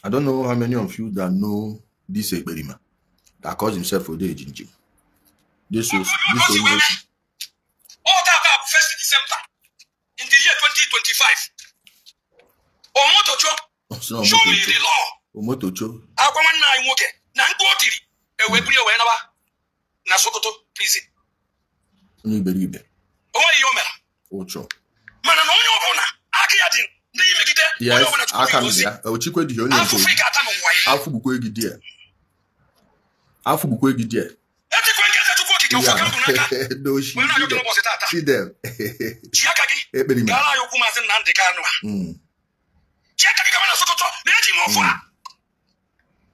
I don't know how many of you that know this Ekperima that calls himself Ode Jinji. This was Ọ tata bụ 1st December in the year 2025. Omotocho, show me the law. Omotocho. Akwa nwanne anyị nwoke na mkpu o tiri ewee buru ya wee naba na Sokoto prison. Onye iberibe. O nweghị ihe o mere. Ụchọ. Mana na onye ọbụla aka ya dị ndị imegide onye ọbụla Chukwu Aka m ozi dị ya. Ochikwe dị onye nke afụfụ ị ga-ata n'ụwa ya. Afọ gbukwe gị die. Afọ gbukwe gị die. Etikwe nke eze Chukwu Okike ụfọ ka m bụ n'aka Ndị oshi. wee na-arịọ gị n'ụbọchị tata. See them. Ji aka gị Ekperima. gaara anyị okwu Maazị Nnamdị Kanụ a. Ji aka gị gawa na Sokoto na eji m ọfụ a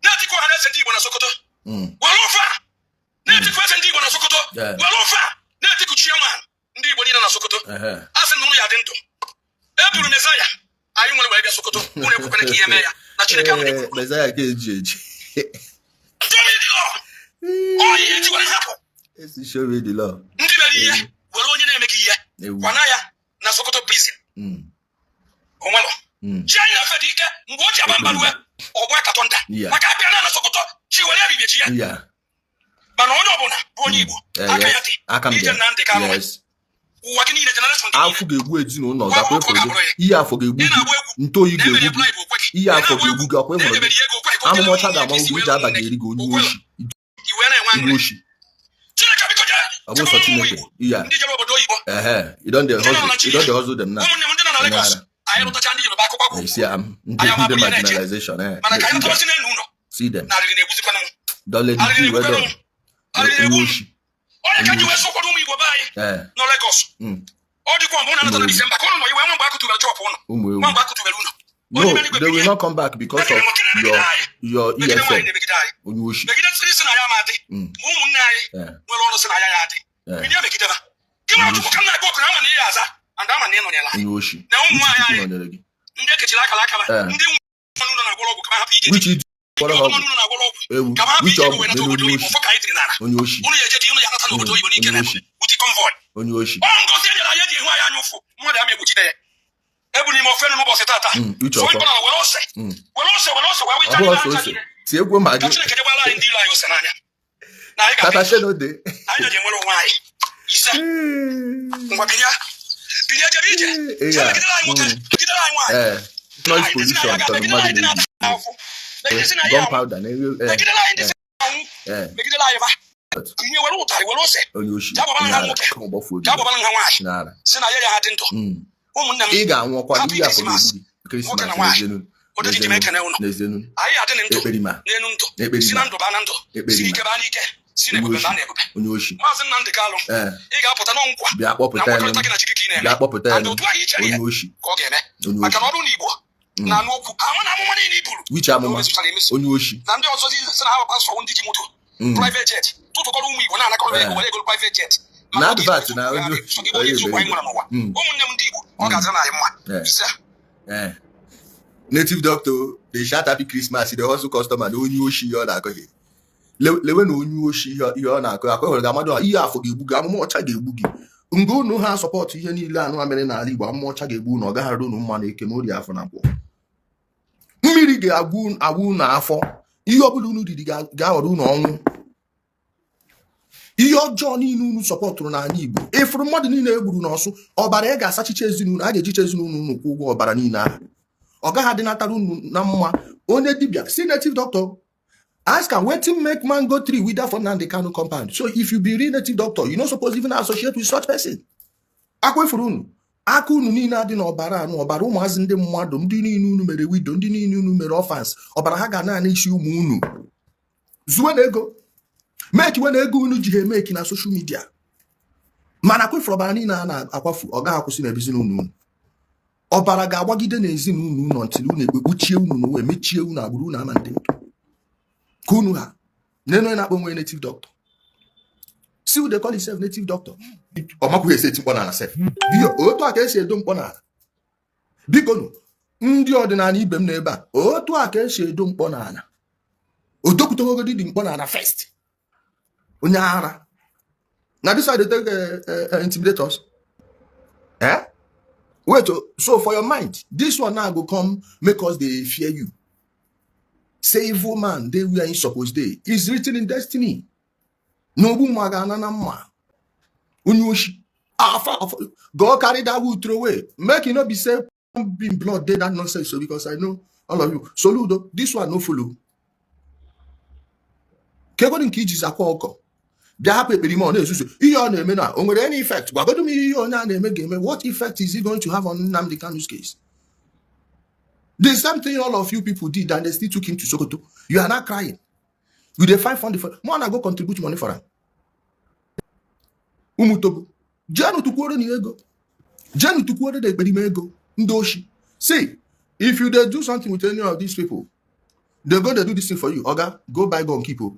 na-etikwa ọha na eze ndị Igbo na Sokoto. Were ofe a na-etikwa eze ndị Igbo na Sokoto. Were ofe a na-etiku chairman ndị Igbo niile na Sokoto. A sị na ụnụ ya dị ndụ. E buru Mezaya anyị nwere wee bịa Sokoto, ụnụ ekwekwana ka ihe mee ya na Chineke ahụ Eh, Messiah ka eji eji. Show me the law. Ọ ihe eji were hapụ Esi show me the law. ndị mere ihe were onye na-emeghị ihe Ewu. kwana ya na Sokoto prison. Onwelọ chi anyị na-efe dị ike mgbe o ji aba mba rue ọgbọ katọ nda maka abịa na Sokoto chi were ebibie chi ya. Mana onye ọbụla bụ onye Igbo aka ya dị Aka m dị ije ya. Nnamdị Kanụ ụwa gị niile, generation gị niile. Afọ ga-egbu ezinụlọ gakwa efere gị. Ihe afọ ga-egbu Ị gị. na-agba egwu Ntụoyi na-emere ga-egbu gị. bribe okwe gị. Ihe Ị afọ na-agba ga-egbu egwu gị ọkwa ịhụrụ gị. na-edebere ya ego okwe ka o Amụma jere ọcha ụmụ ga-agbanwu isi gị wee ije aba lụọ ga-eri gị onye Okwelo. oshi. Iwe na-enwe Onye aṅụrị. oshi. Chineke biko jee Ọ bụ sọ chebe ụmụ Chineke. Igbo Iya. ndị jere obodo oyibo. Ehe. You don dey Ndị nọ na hustle. You don dey hustle them now. Ụmụnne m ndị nọ na Onye Lagos, ara. anyị rụtacha ndị Yoruba akụkọ You see am ndị Anyị ama ndị bụ ihe na-eche. marginalization. Eh. Mana ka anyị See them. lọtabazi n'elu ụlọ See them. na arịrị na-egbuzikwana m. Don let Arịrị it be well na-egbukwana done. m, arịrị Onye na-egbu m. oshi. Onye ka ji wee sị ụfọdụ ụmụ Igbo be anyị nọ Lagos, ọ dịkwa mgbe ụnụ anata na Disemba ka ụnụ nọ iwe nwa mgbe akụtubere chọpụ ụnụ Ụmụ ewu. nwa mgbe akụtubere ụnụ. No, they will not come back because of your Megide nwaanyị ESN. na-emegide anyị. Onye oshi. Megide nsịrị sị na ya ma adị ma ụmụnne anyị nwere ọnụ sị na ya ya adị. Bido megideba gị nwa Chukwu ka m na-agba ọkụ na ama na ihe aza and ama na ị nọnyere anyị Onye oshi. na ụmụ nwaanyị Chukwu anyị nọnyere gị. ndị ekechiri akara aka ndị nwa n'ụlọ na-agwọrọ ọgwụ ka ha hapụ ije Which is ndị gwọrọ ha ọgwụ ọgwụ. n'ụlọ na-agwọrọ ọgwụ Ewu. ka ha hapụ Which ije ego ọgwụ? wee nata N'elu obodo onye oyibo oshi. fọ ka anyị tiri n'ala. Onye oshi. Unu ya eje dị unu ya anata n'obodo oyibo n'ike Onye na oshi. uti convoy. Onye oshi. Ọ ngozi e nyere anyị eji ehu anyị anya ụfụ mmadụ ama egbochide ya ebu n'ime ofe n'ụbọchị tata. Uche Sụọ ọkọ. mkpụrụ ala were ose were ose were ose wee Ọ wịcha bụghị n'ime ọsọ aja ose. niile. Tie egwu ma Ka gị. Chineke jegbara anyị ndị ilo anyị ose n'anya na anyị ga-adị Tatashe ndụ no dey. na anyị ga-enwere onwe anyị. Ise, ngwa, bilie, bilie jebe ije. Eh, jee yeah. megidere anyị nwoke, megidere anyị nwaanyị. Eh, noise pollution tọrọ mmadụ na-eji. Gunpowder na-ere. Megidere anyị ndị si anwụ. Megidere anyị ba ihe were ụtarị were ose. Onye oshi. Jee gbabara Onye ha ara. nwoke. Ka ọ gbafuo gị. Jee gbabara ha nwaanyị N'ara. si na ya ya ha dị ndụ. Ụmụnne m, Ị ga-anwụ ọkwa Happy ihe afọ Christmas. ga-egbu gị. Christmas Nwoke na nwaanyị. n'ezienu. Odejiji m ekene ụnụ. N'ezienu. Anyị adị na ndụ Ekperima. n'elu ndụ. Ekperima. Si na ndụ baa na ndụ, si Ekperima. n'ike baa n'ike, si Onye n'ebube oshi. baa n'ebube. Onye oshi. Maazị Nnamdị Kanụ, ị ga-apụta n'ọnkwa Bịa na kpọpụta ya nkwekọrịta nụ. gị na Chike ka ị na-eme Bịa kpọpụta ya and nụ. otu ahụ i chere ya Onye oshi. ka ọ ga-eme Onye maka oshi. na ọ bụrụ na Igbo na-anụ okwu ama na amụma niile i buru Which na o amụma? mezuchara emezu. Onye oshi. Na ndị ọzọ si na ha bụ pastọ ndị ji moto private jet tụtụkọrọ ụmụ Igbo na-anakọrọ ego were ego private jet. Na Mana ọ dị advert eziokwu na ya onye dị, sọ gị bụ onye onye eziokwu anyị iberibe. nwere n'ụwa. Ụmụnne m ndị Igbo, ọ ga-adịrị na anyị mma. Ise. Native doctor dey shout happy Christmas, dey hustle customer na onye oshi ihe ọ na-akọ gị. Lewe na onye oshi ihe ọ na-akọ akọ hụrụ gị amadụ ihe afọ ga-egbu gị, amụma ọcha ga-egbu gị. Mgbe unu ha support ihe niile anụ ha mere n'ala Igbo, amụma ọcha ga-egbu unu, ọ gaghị arụ unu mma na eke na orie afọ na nkwọ. Mmiri ga-agwụ agwụ unu afọ. Ihe ọbụla unu riri ga-aghọrọ unu ọnwụ. Ihe ọjọọ niile unu supportụrụ n'ala Igbo, ịfụrụ mmadụ niile e gburu n'ọsụ ọbara ị ga-asachicha ezinụlọ a ga-ejicha ezinụlọ unu kwụ ụgwọ ọbara niile ahụ, ọ gaghị adịnatara unu na mma. Onye dibịa si native doctor, ask am wetin make mango tree wither for Nnamdi Kanu compound. So if you be real native doctor, you no suppose even associate with such person. Akwefuru unu aka unu niile adị n'ọbara anụ ọbara ụmụazị ndị mmadụ, ndị niile unu mere widow, ndị niile unu mere orphans, ọbara ha ga naanị isi ụmụ unu zuwe na ego mekiwe na ego unu ji ha emeki na social media. Mana kwefuru ọbara niile a na-akwafu, ọ gaghị akwụsị na ezinụlọ unu. Ọbara ga-agbagide n'ezinụlọ unu until unu ekpekpuchie unu n'ụwa, emechie unu agbụrụ unu ama ndị ndụ ka unu ha n'enu. Onye na-akpọ onwe native doctor, see who they call himself native doctor, ọ makwụghị esi eti mkpọ n'ala sef. Ihe otu a ka esi edo mkpọ n'ala. Biko nụ, ndị ọdịnala ibe m n'ebe a, otu a ka esi edo mkpọ n'ala. Odokwutegogodi dị mkpọ n'ala first. Onye ara na this side dey take intimidate us, eh? Wait oh, so for your mind, this one now go come make us dey fear you. Say evil man dey where he suppose dey. It's written in destiny. Na ogbu mma ga-ana na mma. Onye oshi. Afa go carry that wood throw away. Make e no be say being blood dey that nonsense so because I know all of you. Soludo, this one no follow. Kegodi nke iji zakwa ọkọ. Bịa hapụ ekperima ọ na-ezuzu ihe ọ na-eme na o nwere any effect gwagodo m ihe onye a na-eme ga-eme. What effect is it going to have on Nnamdi Kanu's case? The same thing all of you people did, and they still took him to Sokoto. You are not crying. You dey find fund for more na go contribute money for am. Ụmụ jenu tukwuoro na ego, jenu tukwuoro na ekperima ego ndị oshi. See, if you dey do something with any of these people, they go dey do this thing for you. Oga, go buy gun keep o.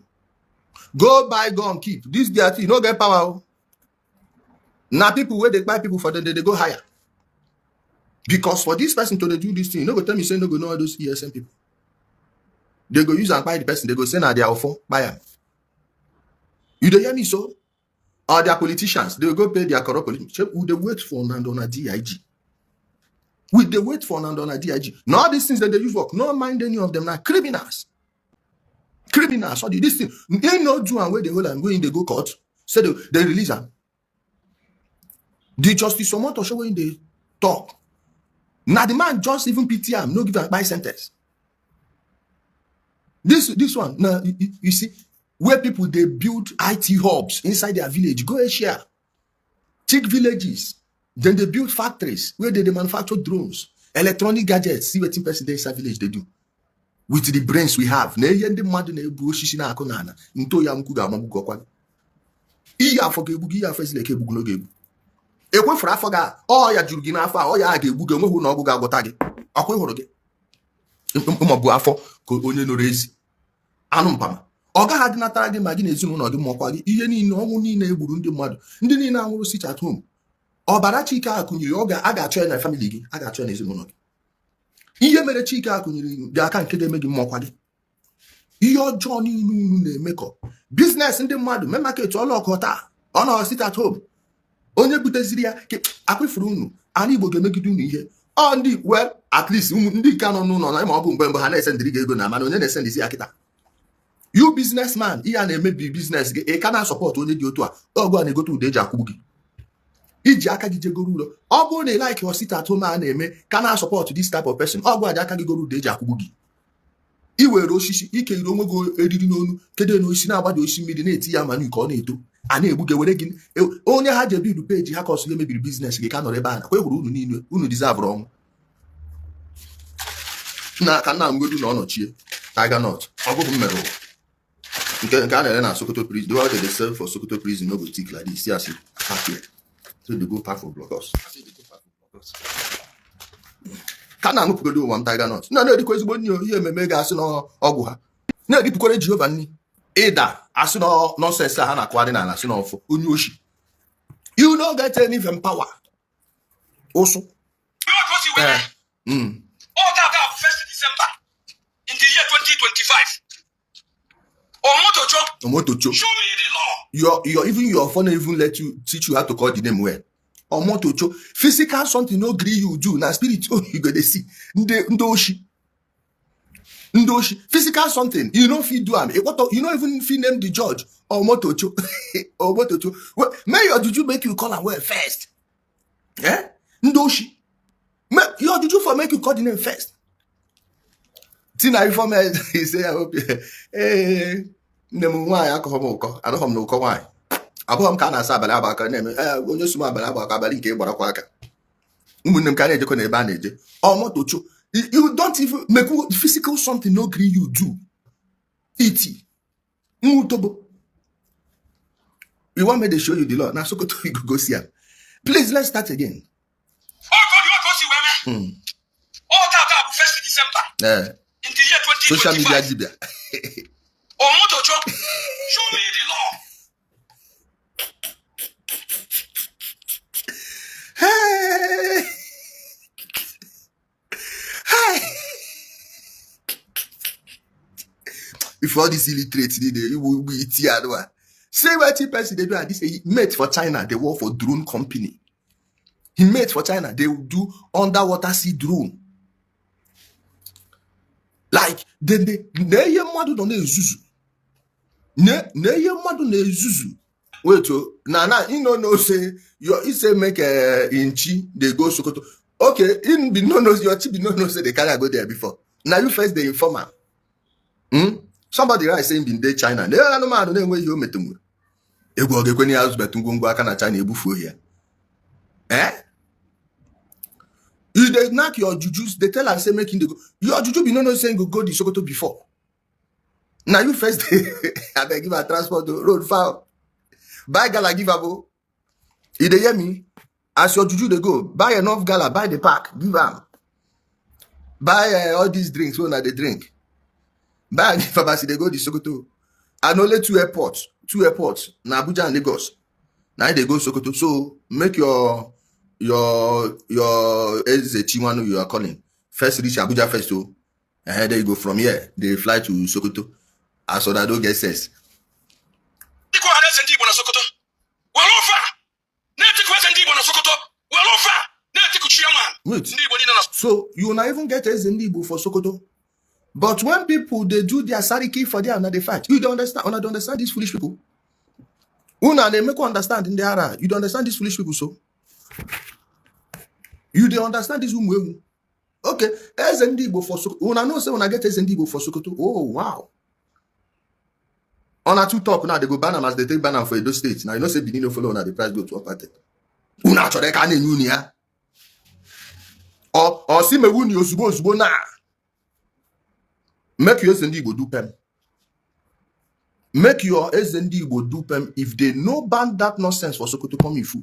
Go buy gun keep. This their thing no get power o. Na people wey dey kpai people for them, they dey go higher. Because for this person to dey do this thing, you no go tell me say no go know all those ESN people. They go use am kpai the person. They go say na their ofo kpai am. You dey hear me so? Or their politicians, they go pay their corrupt politicians. We dey wait for Nandona DIG. We dey wait for Nandona DIG. Now all these things that they use work, no mind any of them now. Criminals. Criminals. All this thing, they no do and where they hold and go in, they go court. Say they release am. The Justice Omoto when they talk. Now the man just even pity am, no give am kpai sentence. This one, now you see, where people they build IT hubs inside their village, go Asia, take villages, then they build factories where they manufacture drones, electronic gadgets. See what person dey inside village they do. With the brains we have. Na ihe ndị mmadụ na-ebu osisi na-akụ n'ala, nto ya nkwu ga-amagbu gị ọkwa gị. Iyi afọ ga-egbu gị, iyi afọ ezileke egbu gị n'oge egbu. Ekwefuru afọ gị a, ọya juru gị n'afọ a, ọya a ga-egbu gị, enweghị na ọgwụ ga-agwọta gị. Ọkwa ịhụrụ gị. Maọbụ afọ ka onye nọrọ ezi. Anụ mpama. Ọ gaghị adịnatara gị ma gị na ezinụlọ gị mụọkwa gị ihe niile ọnwụ niile egburu ndị mmadụ, ndị niile anwụrụ sit at home. Ọbara Chike a kụnyere ọ ga a ga-achọ ya na family gị, a ga-achọ ya na ezinụlọ gị. Ihe mere Chike a kụnyere gị aka nke ga-eme gị mmọkwa gị. Ihe ọjọọ niile unu na-emekọ, business ndị mmadụ mee market ọlọkọ taa, ọ nọ sit at home. Onye buteziri ya akwụfuru unu, ala Igbo ga-emegide unu ihe. Ọ ndị, well, at least ụmụ ndị nke nọ n'ụlọ na ma ọ bụ mgbe mbụ ha na-esendịrị gị ego na, mana onye na-esendịzi ya kịta? You businessman, ihe a na-emebi business gị, ị ka na-asupport onye dị otu a. Ọgụ a na-egote ụda eji akwụgbu gị iji aka gị jegoro ụlọ. Ọ bụrụ na ị like sit at home a na-eme ka na-asupport this type of person, ọgụ a ji aka gị goro ụda eji akwụgbu gị. I were osisi ike yiri onwe gị eriri n'onu kedu n'osisi na-agbada osisi mmiri na-eti ya manu ka ọ na-eto a na-egbu gị were gị onye ha ji ebidu peji ha ka ọsọ gị mebiri business gị ka nọrọ ebe a nakwa ehuru unu niile unu deserve ọnwụ na ka nna ngodu na ọnọchie Tiger Nut. Ọ bụghị m mere ụwa nke a na-ere na Sokoto prison. The one they dey sell for Sokoto prison no go thick like this. See as e pack here, so they go pack for blockhouse. Ka na-aṅụpụgodo ụwa m Tiger Nut na na-erikwa ezigbo nri o, ihe ememe ga-asị n'ọgwụ ha na-eripụkwara Jehova nri ịda asị na nonsense a ha na-akụgharị n'ala asị n'ọfọ onye oshi. You no get any even power, ụsụ. Ihe ka o si wee mee. Ọ tata bụ 1st December in the year 2025. Omotocho, Omotocho. Show me the law. Your even your phone even let you teach you how to call the name well. Omotocho, physical something no gree you do, na spirit oh you go dey see. Ndị oshi, ndị oshi. Physical something you no fit do am. You no even fit name the judge. Omotocho, Omotocho. Well, may your juju make you call am well first, eh? Ndị oshi. Your juju for make you call the name first. Tina ifeoma he say, I hope, ee nne m nwaanyị akọghọ m ụkọ, anọghọ m n'ụkọ nwaanyị abụghọ m ka a na-asa abalị agba aka na-eme ee onye so m abalị agba aka abalị nke gbarakwa aka. Ụmụnne m ka a na-ejekọ n'ebe a na-eje. Ọmọtocho, you don't even make physical something no gree you do iti nwutobo. You want me to show you the law? Na Sokoto you go go see am. Please, let's start again. Ọ ka ọ dị ka o si wee mee. Ọ tata bụ 1st December in the year Social media 2025. dibia. Omotocho, show me the law. Hey! Hey! If all this illiterate dey igbu igbu iti anụ say wetin person dey do and this mate for China dey work for drone company. He mate for China dey do underwater sea drone. Like Then na ihe mmadụ nọ na-ezuzu, na ihe mmadụ na-ezuzu. Wait o, na you no know say your, he say make him chi dey go Sokoto. Okay, him be no know, your chi be no know say they carry am go there before. Na you first dey inform am. Somebody write say him bin dey China. Na anụmanụ na-enweghị ihe o metenwu. Egwu ọ ga-ekwe na ya zụbetụ ngwongwo aka na China ebufuo ya? Eh? You dey knack your juju, dey tell am say make him dey go. Your juju be no know say him go go the Sokoto before. Na you first dey abeg give am transport o, road foul. Buy gala give am o. You dey hear me? As your juju dey go, buy enough gala, buy the pack, give am. Buy all these drinks wey una dey drink. Buy am give am as e dey go the Sokoto. And only two airports, na Abuja and Lagos. Na im dey go Sokoto. So make your Eze Chinwanu you are calling first reach Abuja first o. Then you go from here, dey fly to Sokoto. As una no get sense. Dịka ọha na eze ndị Igbo na Sokoto were ofe a na-etiku eze ndị Igbo na Sokoto, were ofe a na-etiku chairman Wait. ndị Igbo niile na So you na even get Eze ndị Igbo for Sokoto. But when people dey do their sariki for there, una dey fight. You don't understand? Una don't understand these foolish people? Una dey make understand ndị ara. You don't understand these foolish people so? You dey understand this ụmụ ewu? Okay, Eze ndị Igbo for Sokoto. Una know say una get Eze ndị Igbo for Sokoto. Oh wow. Una too talk now, they go ban am as they take ban am for Edo State. Now you know say Benin no follow una, the price go to up. Una chọrọ ka a na-enye unu ya? Ọ si mewu unu ozugbo ozugbo na make your Eze ndị Igbo do pem. Make your Eze ndị Igbo do pem. If they no ban that nonsense for Sokoto, come you fool.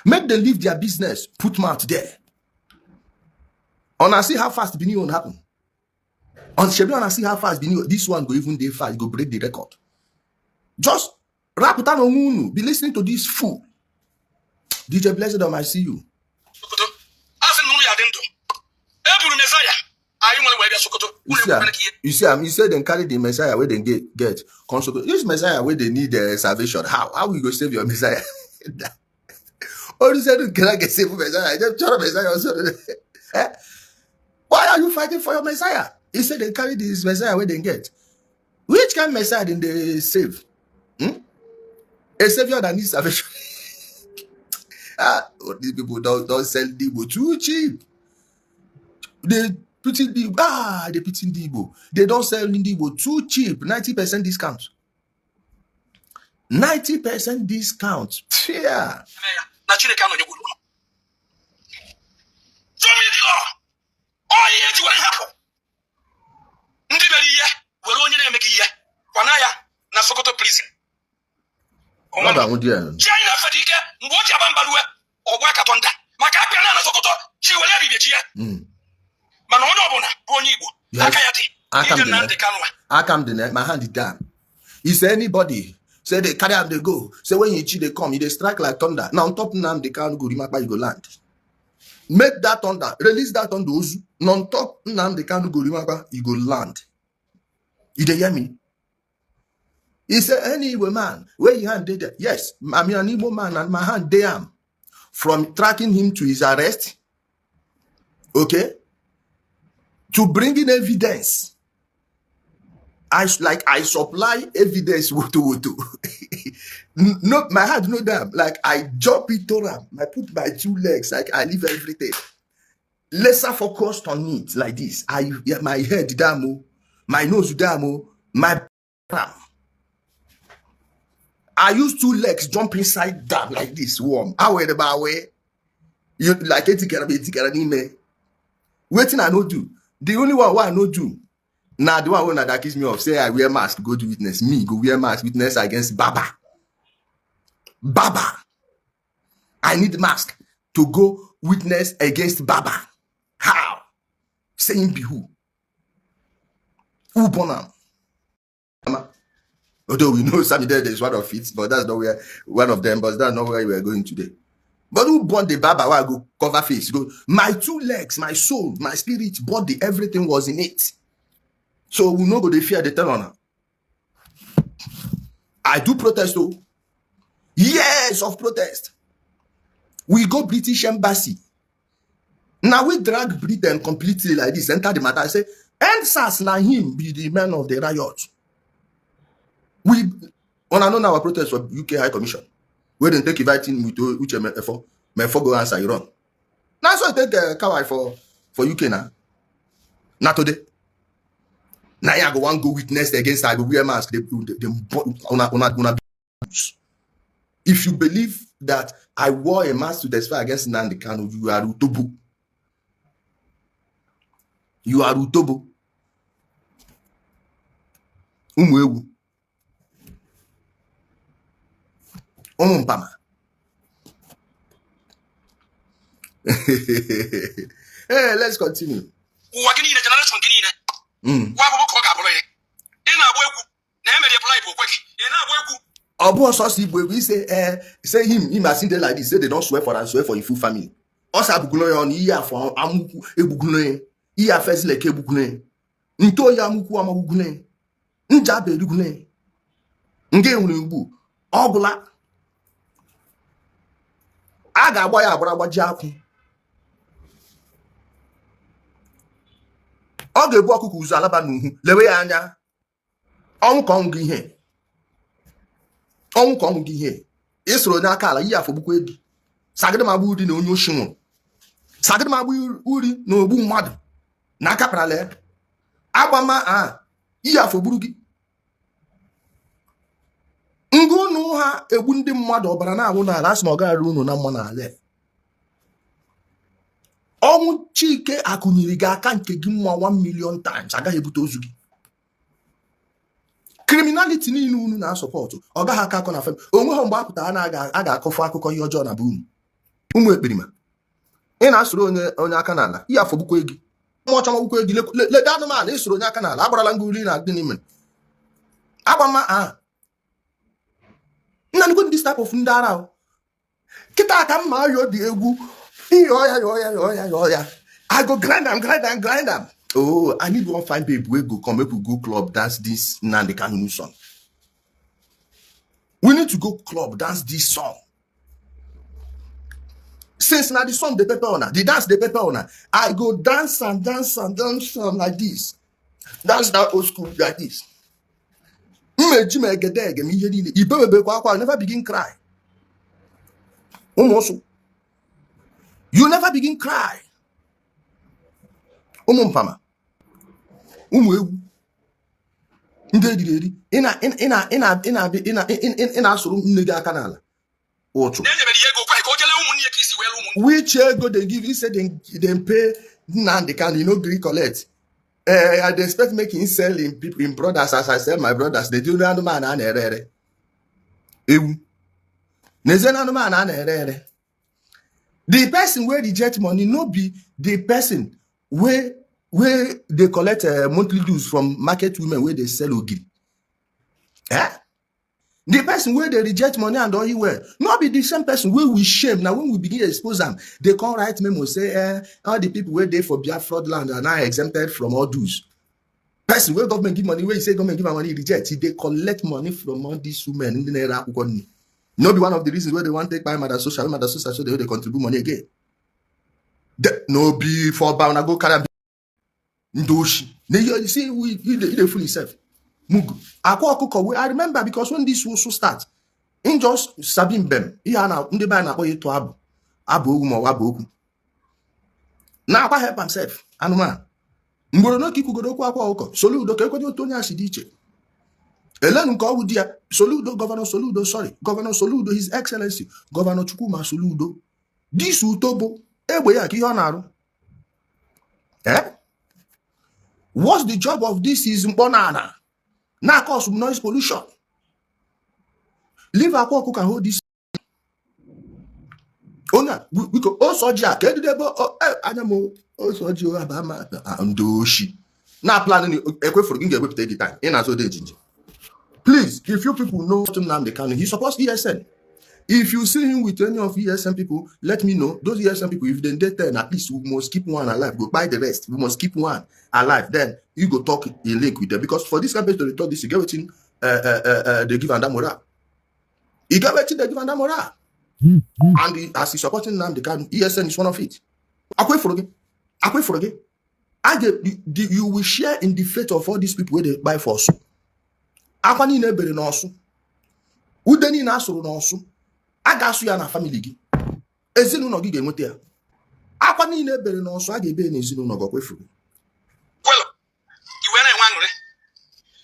Make them leave their business, put mouth there. Una see how fast Benin own happen. On shebi una see how fast Benin, this one go even dey fast, go break the record. Just rapụta na onwe unu, be listening to this fool. DJ Blessed, I see you. Sokoto, a sị na unu ya dị ndụ e buru Messiah anyị nwere wee bịa Sokoto. You see am, you see am, you say dem carry the Messiah wey dem get come Sokoto. This Messiah wey dey need salvation, how we go save your Messiah? Olusegun cannot get save Messiah. Just chọrọ Messiah also. Eh? Why are you fighting for your Messiah? He said they carry this Messiah wey dem get. Which kind Messiah did they save? Hmm? A savior that needs salvation. Ah, oh, these people don't sell the Igbo too cheap. They put in the they put in the Igbo. They don't sell the Igbo too cheap. 90% discount. 90% discount. Yeah. Na Chineke anọnyekwuru unu. Show me the law. Ọ ihe eji were hapụ ndị mere ihe were onye na-emeghị ihe kwana ya na Sokoto prison. Ọ ga-anwụ di ya. Chi anyị na-efe dị ike. Mgbe o ji aba mbalue ọgbụ akatọ nda maka akpịa na Sokoto chi were ebibie chi ya. Mana onye ọbụla bụ onye Igbo aka ya dị Aka m ije dị na Nnamdị Kanụ a. Aka m dị na my hand is down. He say anybody say they carry am dey go. Say when you chi dey come, e dey strike like thunder. Now on top Nnamdi Kanu go rimakpa, you go land. Make that thunder, release that thunder ozu. Na on top Nnamdi Kanu go rimakpa, you go land. You dey hear me? He say any Igbo man where your hand dey there. Yes, I'm an Igbo man and my hand dey am. From tracking him to his arrest, okay, to bringing evidence. I like I supply evidence woto woto. No, my heart no damn. Like I jump into am. I put my two legs. Like I leave everything. Lesser focused on it like this. I, yeah, my head damn, oh, my nose damn, oh, my bam. I use two legs jump inside dam like this. Warm. How were the way? You like etikere m etikere n'ime. Wetin I no do? The only one wey I no do na the one wey una dey accuse me of, say I wear mask go do witness. Me go wear mask witness against Baba? Baba, I need mask to go witness against Baba? How? Saying be who born am? Although we know Sammy Dede is one of it, but that's not where one of them, but that's not where we are going today. But who born the Baba wey I go cover face? Go my two legs, my soul, my spirit, body, everything was in it. So we no go dey fear the tell on. I do protest oh. Years of protest. We go British Embassy. Na we drag Britain completely like this, enter the matter, say EndSARS na him be the man of the riot. We una know our protest for UK High Commission wey dem take invite him with Uche Mefo Mefo go answer Iran. Na so e take kawai for UK na. Na today. Na I go wan go witness against, I go wear mask. They, una, una, una. If you believe that I wore a mask to testify against Nnamdi Kanu, you are Utobo. You are Utobo. Ụmụ ewu. Ụmụ mpama. Hey, let's continue. Ụwa gị niile, generation gị niile. Nwa abụbụ ka ọ ga-abụrụ ya. Ị na-agba egwu na emere bribe okwe gị. Ị na-agba egwu. Ọ bụ ọsọsọ igbo egwu ise ee say him as him dey like this, say they don swear for am, swear for him full family. Ọ sị abụgolo ya ọnụ ihe afọ amụkwu egbugulo ya, ihe afọ ezileke egbugulo ya, nte oyi amụkwu amagbugolo ya, nja abụ erugolo ya, nga enwere ugbu ọgwụla a ga-agba ya agbara agbaji akwụ. Ọ ga-ebu ọkụkọ ụzọ alaba n'uhu, lewe ya anya. Ọnwụ ka ọnwụ gị ihe. Ọnwụ ka ọnwụ gị ihe. Ịsoro onye aka ala, ihe afọ gbukwa ebi. Sagịrị m agba uri na onye oshi nwụrụ. Sagịrị m agba uri na ogbu mmadụ na aka kparala ya. Agbama a ihe afọ gburu gị. Ngụ unu ha egbu ndị mmadụ ọbara na-awụ n'ala, asị na ọ gaghị unu na mma n'ala. Ọnwụ Chike akụnyere gị aka nke gị mma 1 million times, agaghị ebute ozu gị. Criminality niile unu na-asọpọtụ ọ gaghị aka akọ na fem. Onwe ha mgbe a pụtara na a ga-akọfọ akụkọ ihe ọjọọ na be unu. Ụmụ ekperima, ị na-asụrụ onye aka n'ala, ihe afọ gbukwa gị. Mmụọ ọcha magbukwa gị. Lede anụmanụ, ịsụrụ onye aka n'ala, agbarala ngwa uri na gịnị mere. Agbama a nna nnukwu ndị type of ndị ara ahụ. Kịta ka mma ayọ dị egwu. Yọọ ya, yọọ ya, yọọ ya, yọọ ya. I go grind am, grind am, grind am. Oh, I need one fine babe wey go come make we go club dance this Nnamdi Kanu song. We need to go club dance this song. Since now the song dey pepper una, the dance dey pepper una, I go dance and dance and dance and like this. Dance that old school like this. Mmeji m egede ege m ihe niile. Ibebebekwa akwa, you never begin cry. Ụmụ ụsụ. You never begin cry. Ụmụ mpama. Ụmụ ewu. Ndị eriri eri. Ị na-asụrụ nne gị aka n'ala. Ụchụ. Which ego they give? He said they pay Nnamdi Kanu, you no gree collect. I dey expect make him sell him people, him brothers, as I sell my brothers. They do anụmanụ a na-ere ere. Ewu. N'ezie na anụmanụ a na-ere ere. The person wey reject money no be the person wey dey collect monthly dues from market women wey dey sell ogiri. Eh? The person wey dey reject money and oil well no be the same person wey we shame. Now when we begin expose am, they come write memo say all the people wey dey for Biafra land are now exempted from all dues. Person wey government give money, wey you say government give am money, reject. They collect money from all these women ndị na-ere akwụkwọ nri. No be one of the reasons wey they wan take buy Mother Social, Mother Social, so they contribute money again. No be for una go carry am ndị oshi. Na you see, we you dey fool yourself. Mugu. Akwa ọkụkọ wey I remember because when this also start, in just sabi mbem, ihe a na ndị be anyị na-akpọ ya ịtụ abụ, abụ ogwu ma ọ bụ abụ okwu. Na akwa help himself, anụmanụ. Mgboro n'oke ikwugoro okwu akwa ọkụkọ, Soludo ka ekwenye otu onye a si dị iche. Elenu nke ọgwụ di ya, Soludo, Governor Soludo, sorry, Governor Soludo, His Excellency, Governor Chukwuma Soludo. This utobo, egbe ya ka ihe ọ na-arụ. Eh? What's the job of this is mkpọ na na cause noise pollution. Leave akwa ọkụkọ and hold this. Onye a, biko, ose ọjị a ka edide ebe anya m ose ọjị aba ma ndị oshi. Na plan ekwefuru gị ga-ewepụta gị time ị na-azụ ode ejiji. Please, if you people know Nnamdi Kanu, he supports ESN. If you see him with any of ESN people, let me know. Those ESN people, if they dey 10, at least we must keep one alive. Go buy the rest. We must keep one alive. Then you go talk in link with them. Because for this campaign to talk this, you get wetin they give and that morale. You get wetin they give and that morale. And as he's supporting Nnamdi Kanu, ESN is one of it. Akwa ifuru gị, akwa ifuru gị, a ga you will share in the fate of all these people wey dey kpai for Ọsụ. Akwa niile ebere n'Ọsụ, ude niile a sụrụ n'Ọsụ, a ga-asụ ya na family gị. Ezinụlọ gị ga-enweta ya. Akwa niile ebere n'Ọsụ, a ga-ebe ya n'ezinụlọ gị. Ọkwa ifuru gị. Kwelụ iwe na-enwe aṅụrị.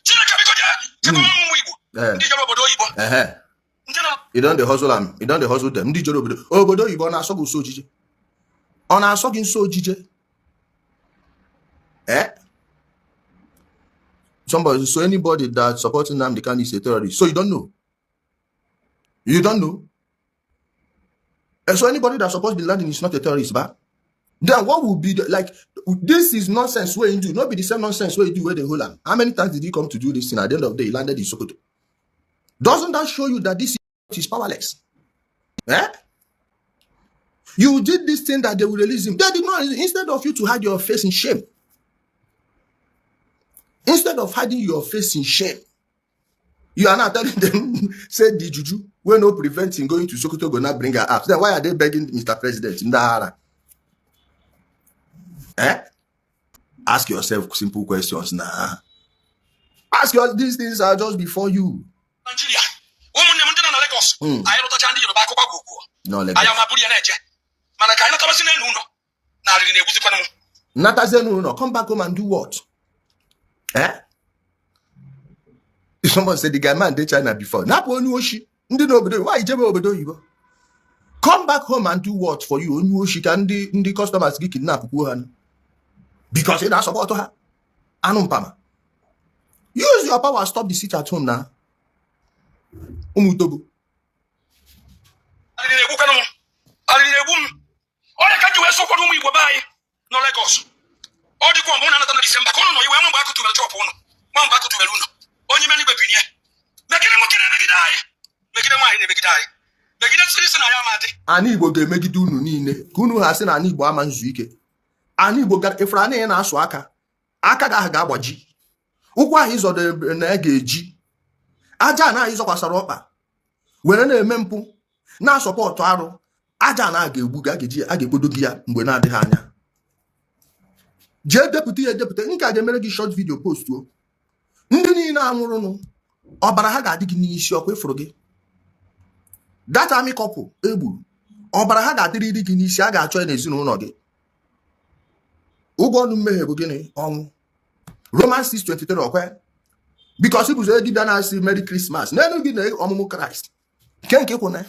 Chineke, biko, jee chekwara ụmụ Igbo ndị jere obodo oyibo, ndị nọ You don dey hustle am, you don dey hustle them. Ndị jere obodo oyibo, ọ na-asọ gị nso ojije? Ọ na-asọ gị nso ojije? Eh, somebody, so anybody that supporting Nnamdi Kanu is a terrorist? So you don't know, you don't know. So anybody that supports Bin Laden is not a terrorist ba? Then what will be the, like, this is nonsense wey you do. No be the same nonsense wey you do wey dey hold am? How many times did he come to do this thing? At the end of the day, he landed in Sokoto. Doesn't that show you that this is powerless? Eh, you did this thing that they will release him. They did not. Instead of you to hide your face in shame, instead of hiding your face in shame, you are now telling them say the juju wey no prevent him going to Sokoto go now bring her out. Then why are they begging Mr. President? Ndahara. Eh, ask yourself simple questions now. Ask your, these things are just before you. Naijiria. Ụmụnne m ndị nọ na Lagos, anyị rụtacha ndị Yoruba akụkọ gwogwo. No, Lagos. Anyị ama buru ya na-eje, mana ka anyị natabazi n'elu ụlọ na arịrị na-egbuzikwanụ m. Natazie no, come back home and do what? Eh, someone said the guy man dey China before. Napụ onye oshi ndị n'obodo, why ijebe obodo oyibo? Come back home and do what for you, onye oshi? Ka ndị customers gị kidnap kwuo ha because ị na-asupport ha. Anụ mpama, use your power, stop the sit at home na ụmụ utobo. Arịrị na-egbukwanụ m, arịrị na-egbu m. Onye ka m ji wee sị ụfọdụ ụmụ Igbo be anyị nọ Lagos, ọ dịkwa mgbe ụnụ anata na Disemba ka ụnụ nọ iwe nwa mgbe akụtubere chọpụ ụnụ, nwa mgbe akụtubere ụnụ. Onye ime n'igwe binie megide nwoke na-emegide anyị, megide nwaanyị na-emegide anyị, megide siri si na ya amadị. Ana Igbo ga-emegide unu niile ka unu ha sị na ana Igbo ama nzu ike. Ana Igbo gara ifuru ana ya na-asụ aka, aka gị ahụ ga-agbaji, ụkwụ ahụ ịzọdo na ya ga-eji aja na ịzọkwasara ọkpa were na-eme mpụ na-asupport arụ. Aja na a ga-egbu gị, a ga-eji a ga-ekpodo gị ya mgbe na-adịghị anya. Jee depụta ya, edepụta nke a ga-emere gị short video post o. Ndị niile anwụrụnụ, ọbara ha ga-adị gị n'isi. Ọkwa ịfụrụ gị that army couple egburu, ọbara ha ga-adịrịrị gị n'isi. A ga-achọ ya n'ezinụlọ gị. Ụgwọ ọnụ mmehie bụ gịnị? Ọnwụ. Romans 6:23. Ọkwe because ịbụzo onye dibịa na-asị Merry Christmas n'elu gị na ọmụmụ Kraịst nke kwụ na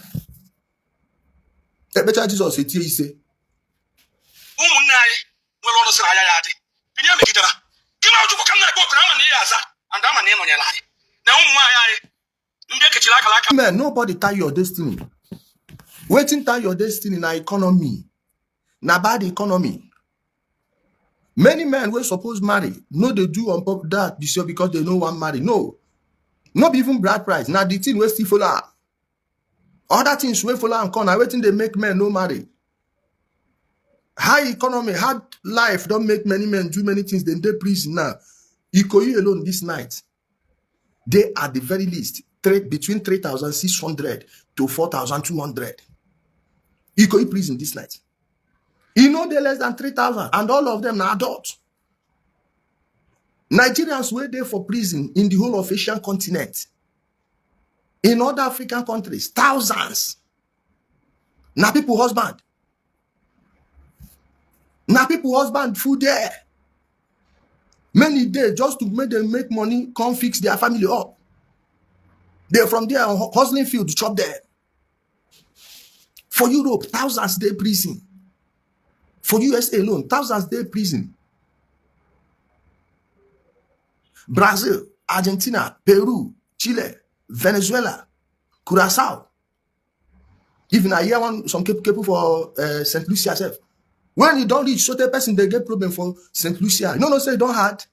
ekpecha Jizọs etie ise. Ụmụnne anyị nwere ọnụ sịrị anya ya adị binie megidere gị na Chukwu ka m na-ekpe oku na ama na ihe aza and ama na ị nọnyere anyị na ụmụ nwaanyị anyị ndị ekechiri akara aka. Men, nobody tie your destiny. Wetin tie your destiny na economy, na bad economy. Many men wey suppose marry no dey do on pop that because they no wan marry. No be even bride price, na the thing wey still follow am, other things wey follow am come, na wetin dey make men no marry. High economy, hard life don make many men do many things. Dem dey prison now. Ikoyi alone this night dey at the very least between 3,600 to 4,200. Ikoyi prison this night, e no dey less than 3,000, and all of them na adults. Nigerians wey dey for prison in the whole of Asian continent, in other African countries, thousands. Na people husband, na people husband full there. Many dey just to make them make money, come fix their family up. They from there hustling field chop there. For Europe, thousands dey prison. For USA alone, thousands dey prison. Brazil, Argentina, Peru, Chile, Venezuela, Curacao. Even I hear one some people for St. Lucia sef. When you don reach, so the person dey get problem for St. Lucia. You no know say e don hard.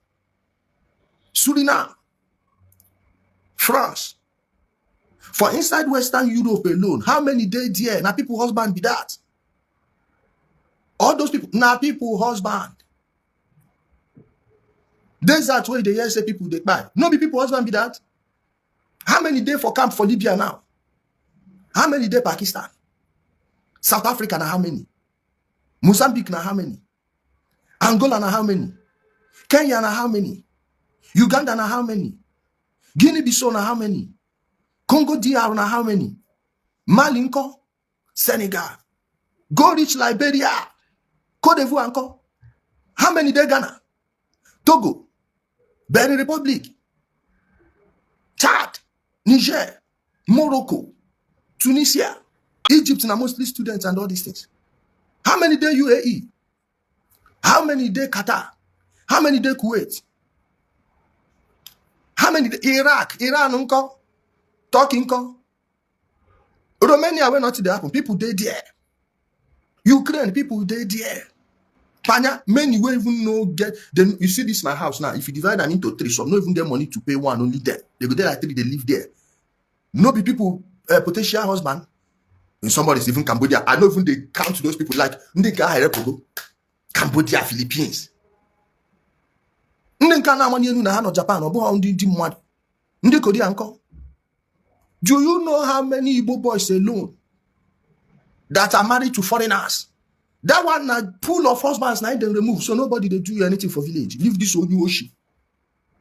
Suriname, France. For inside Western Europe alone, how many dey there? Na people husband be that. All those people, na people husband. Desert wey you dey hear say people dey kpai, no be people husband be that? How many dey for camp for Libya now? How many dey Pakistan? South Africa na how many? Mozambique na how many? Angola na how many? Kenya na how many? Uganda na how many? Guinea Bissau na how many? Congo DR na how many? Mali nkọ? Senegal. Go reach Liberia. Cote d'Ivoire nkọ? How many dey Ghana? Togo, Benin Republic, Chad, Niger, Morocco, Tunisia, Egypt na mostly students and all these things. How many dey UAE? How many dey Qatar? How many dey Kuwait? How many dey Iraq? Iran nkọ? Turkey nkọ? Romania wey nothing dey happen, people dey there. Ukraine, people dey there. Panya, many wey even no get. Then you see this my house now. If you divide am into three, some no even get money to pay one only there. They go there like three, they live there. No be people potential husband. And somebody's even Cambodia. I don't even dey count those people like ndị nke ahụ erepụgo. Cambodia, Philippines. Ndị nke a na-amanye elu na ha nọ Japan, ọ bụghị ndị ndị mmadụ. Ndị Korea nkọ. Do you know how many Igbo boys alone that are married to foreigners? That one na pool of husbands na dem remove, so nobody dey do anything for village. Leave this onye oshi.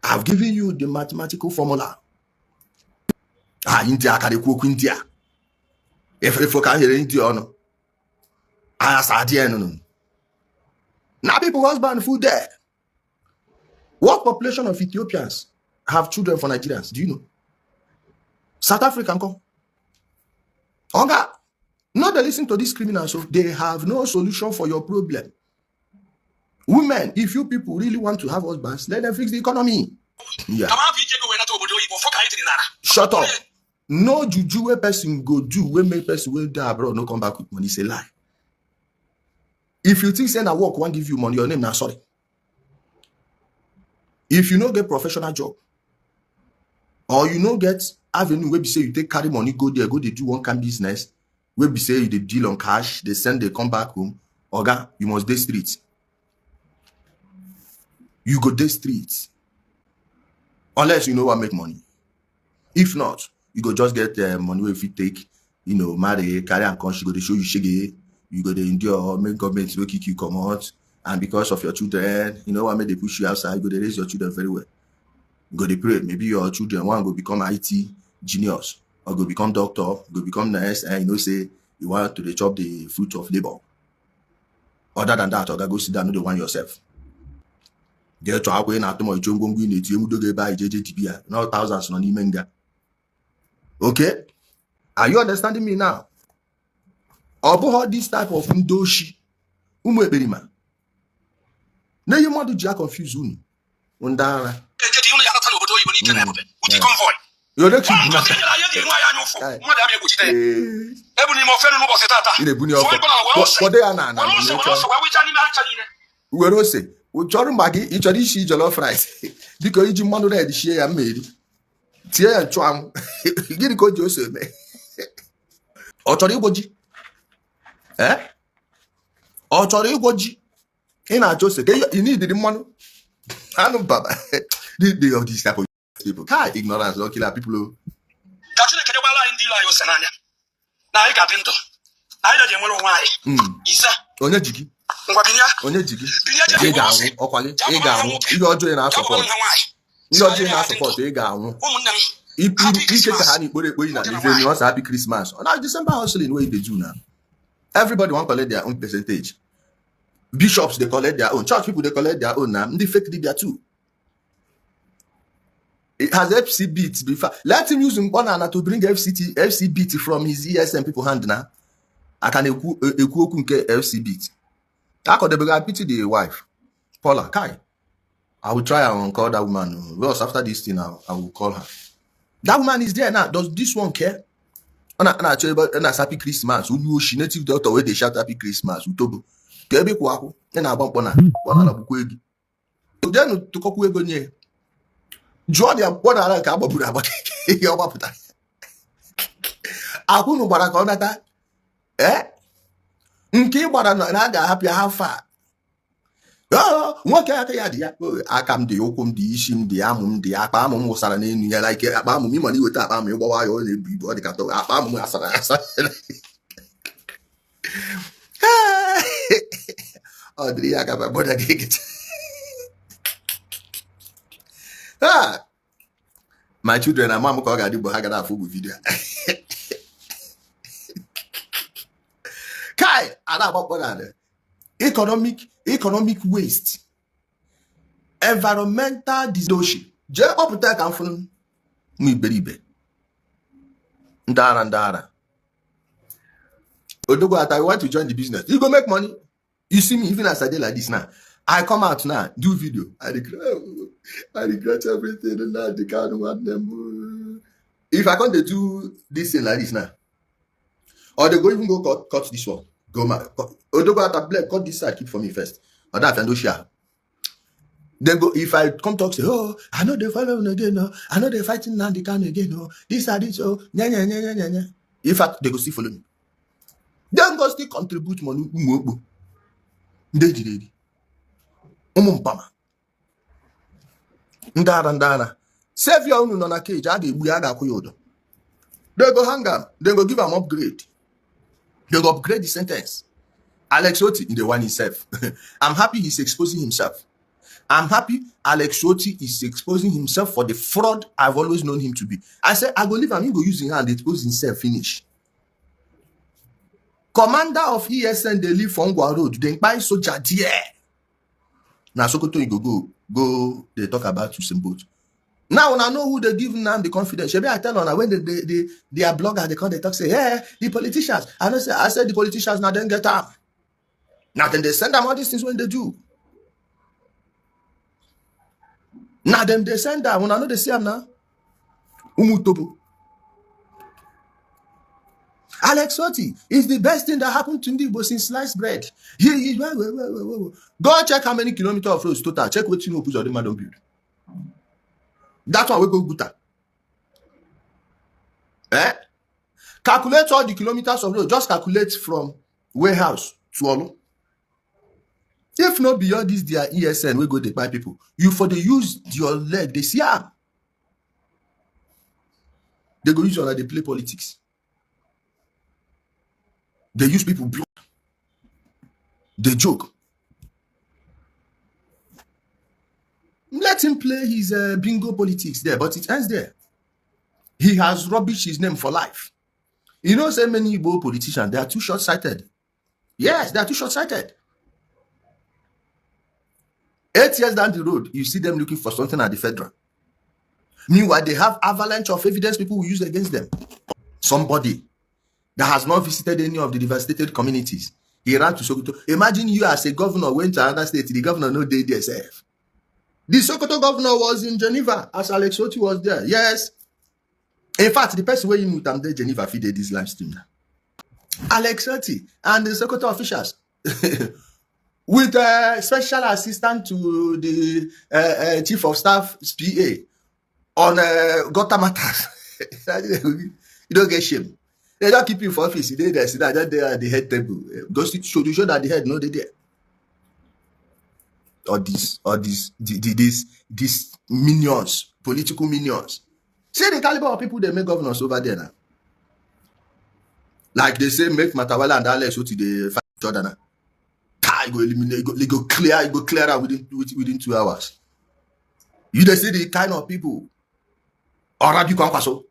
I've given you the mathematical formula. Ah, India ka na-ekwu okwu India. Eferefo ka nyere India ọnụ. Agha sa adị nụnụ. Na people husband full there. What population of Ethiopians have children for Nigerians? Do you know? South Africa nkọ? Oga, no dey listen to these criminals. So they have no solution for your problem. Women, if you people really want to have husbands, let them fix the economy. Yeah. Kama hapụ iji ego wee nata obodo oyibo fọ ka anyị tiri n'ala. Shut up. No juju wey person go do wey make person wey dey abroad no come back with money, say lie. If you think say na work wan give you money, your name na sorry. If you no get professional job or you no get avenue wey be say you take carry money go there, go dey do one kind business wey be say you dey deal on cash, dey send, dey come back home, oga, you must dey street. You go dey street unless you know wan make money. If not, you go just get money wey you fit take marry, carry am come. She go dey show you shege. You go dey endure, make government no kick you comot, and because of your children, you know wan make dey push you outside. You go dey raise your children very well. You go dey pray maybe your children one go become IT genius or go become doctor, go become nurse, and you know say you want to dey chop the fruit of labour. Other than that, oga, go sit down, no dey whine yourself. Jee chọọ akwa ị na-atụ ma icho ngwongwo ị na-eti enwudo gị ebe ahụ jeje dibia na thousands nọ n'ime nga. Okay, are you understanding me now? Ọ bụghị this type of ndị oshi, ụmụ ekperima na ihe mmadụ ji a confuse unu, ndị ara. Ejeji unu ya nata n'obodo oyibo n'ike na ebube uti convoy. Yo, Ngozi nyere anyị eji enwe anyị anya ụfụ mmadụ abịa egbochite ya. Ebu n'ime ofe n'ụbọchị tata. Ị na-ebunye ọfọ. Sụọ ịkpọ na were ose. Kwado ya na ana. Were ose, were ose wee wụchaa n'ime ha ncha niile. Were ose chọrọ mgba gị. Ị chọrọ isi jollof rice, biko iji mmanụ red shie ya, mma eri, tie ya nchụanwụ. Gịnị ka o ji ose eme? Ọ chọrọ ịgwọ ji? Ee, ọ chọrọ ịgwọ ji? Ị na-achọ ose ka ị nidiri mmanụ anụ baba. The of these type of people, kai, ignorance don kill our people o. Ka Chineke nyekwara anyị ndị ilo anyị ose n'anya na anyị ga-adị ndụ na anyị ga enwere onwe anyị. Ise. Onye ji gị? Ngwa, binye. Onye ji gị? Binye. Ị ga-anwụ ọkwa gị. Ị ga-anwụ. Ihe ọjọọ ị na-asupport, ha nwaanyị. Ihe ọjọọ ị na-asupport, ị ga-anwụ. Ụmụnne m, Ike ka ha na ikporo ekpo yi na ife ọsọ. Happy Christmas na December hustling wey you dey do now. Everybody wan collect their own percentage. Bishops dey collect their own, church people dey collect their own, na ndị fake dibia too. It has FC beat before. Let him use Mkpọnala to bring FCT FC beat from his ESM people hand. Na aka na-ekwu ekwu okwu nke FC beat akọdebego. I pity the wife, Paula. Kai, I will try and call that woman. Because after this thing, I will call her. That woman is there now. Does this one care? Ọ na-achọ ebe ọ na-asa happy Christmas. Onye oshi, native doctor wey dey shout happy Christmas, utobo ka ebe ịkwụ akwụ ị na-agba mkpọ na mkpọ na gbukwa ego. Jenu tụkọkwa ego nye ya. Jụọ ya mkpọ n'ala nke agbagburu agba, ihe ọ gbapụtara akwụnụ gbara ka ọ nata. Ee, nke ị gbara na a ga-ahapụ ya ha fa. Nwoke aka ya dị ya. Oh, aka m dị, ụkwụ m dị, isi m dị, amụ m dị, akpa amụ m wụsara n'elu ya like akpa amụ m. Ịma na iweta akpa amụ ịgbawa ya, ọ na-ebu ibu, ọ dị ka akpa amụ m asara asa. Ọ dịrị ya ka my brother ga-egecha. Ah! My children ama m ka ọ ga-adị mgbe ha gara afụ bụ video a. Kai a na-agbakpọ n'ala. Economic waste, environmental disaster. Jee kpọpụta ya ka m fụrụ ụmụ iberibe ndị ara ndị ara. Odogwu Ata, you want to join the business, you go make money. You see me, even as I dey like this now, I come out now, do video. I regret everything. Nnamdi Kanu nwanne m. If I come dey do this thing like this now, or they go even go cut this one. Go ma Odogwu Ata, bless, cut this side, keep for me first. Or that no share. Then go, if I come talk, say, "Oh, I know they follow again, no. I know they fighting Nnamdi Kanu again, no. This and this, oh, nya nya nya nya nya nya." In fact, they go still follow me. Then go still contribute money. Ụmụ okpo ndị ejiri eri, ụmụ mpama ndị ara ndị ara. Savior unu nọ na cage, a ga-egbu ya, a ga-akwụ ya ụdọ. They go hang am, they go give am upgrade, they go upgrade the sentence. Alex Oti in the one himself. I'm happy he's exposing himself. I'm happy Alex Oti is exposing himself for the fraud I've always known him to be. I say I go leave am, he go use him hand expose himself finish. Commander of ESN dey live for Ngwa Road, dem kpai soldier there. Na Sokoto you go dey talk about Usain Bolt. Now una know who dey give Nnamdi confidence. Shebi I tell una when their blogger dey come dey talk say, "Yeah, the politicians." I know say I said the politicians na dem get am. Na dem dey send am all these things when they do. Na dem dey send am. Una no dey see am now. Umutobo. Alex Oti is the best thing that happened to Ndi Igbo since sliced bread. He, well. Go check how many kilometers of roads total. Check wetin Hope Uzodinma don build. That one wey go Guta. Eh? Calculate all the kilometers of road. Just calculate from warehouse to Olu. If no be all this their ESN wey go dey kpai people, you for dey use your leg dey see am. They go use una dey play politics. They use people block. They joke. Let him play his bingo politics there, but it ends there. He has rubbished his name for life. You know, say many Igbo politicians, they are too short-sighted. Yes, they are too short-sighted. 8 years down the road, you see them looking for something at the federal. Meanwhile, they have avalanche of evidence people will use against them. Somebody that has not visited any of the devastated communities, he ran to Sokoto. Imagine you as a governor went to another state, the governor no dey there sef. The Sokoto governor was in Geneva as Alex Oti was there. Yes. In fact, the person wey you meet am dey Geneva fit dey this live stream now. Alex Oti and the Sokoto officials with a special assistant to the chief of staff PA on gutter matters. You don't get shame. They don't keep you for office. You dey there, sit down, just there at the head table. Go see, show to show that the head no dey there. All these minions, political minions. See the caliber of people they make governors over there now. Like they say, make Matawalle and Alex Oti dey fight each other now. You go eliminate, you go clear, you go clear out within 2 hours. You dey see the kind of people. Or Rabi Kwankwaso.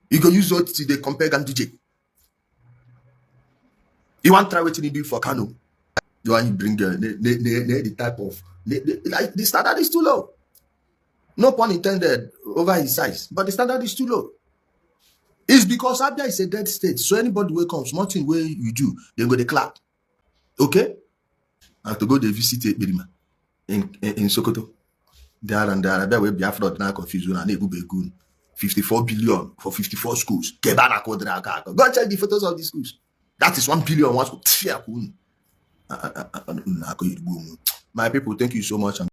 You go use Oti they compare Ganduje. You want try wetin you do for Kano? You want you bring the type of like the standard is too low. No pun intended over his size, but the standard is too low. It's because Abia is a dead state, so anybody wey comes, small thing wey you do, they go they clap. Okay? And to go they visit Ekperima in Sokoto. There and there, Abia wey Biafra now confuse una na-ebube ego 54 billion for 54 schools. Go check the photos of the schools. That is 1 billion one school. My people, thank you so much.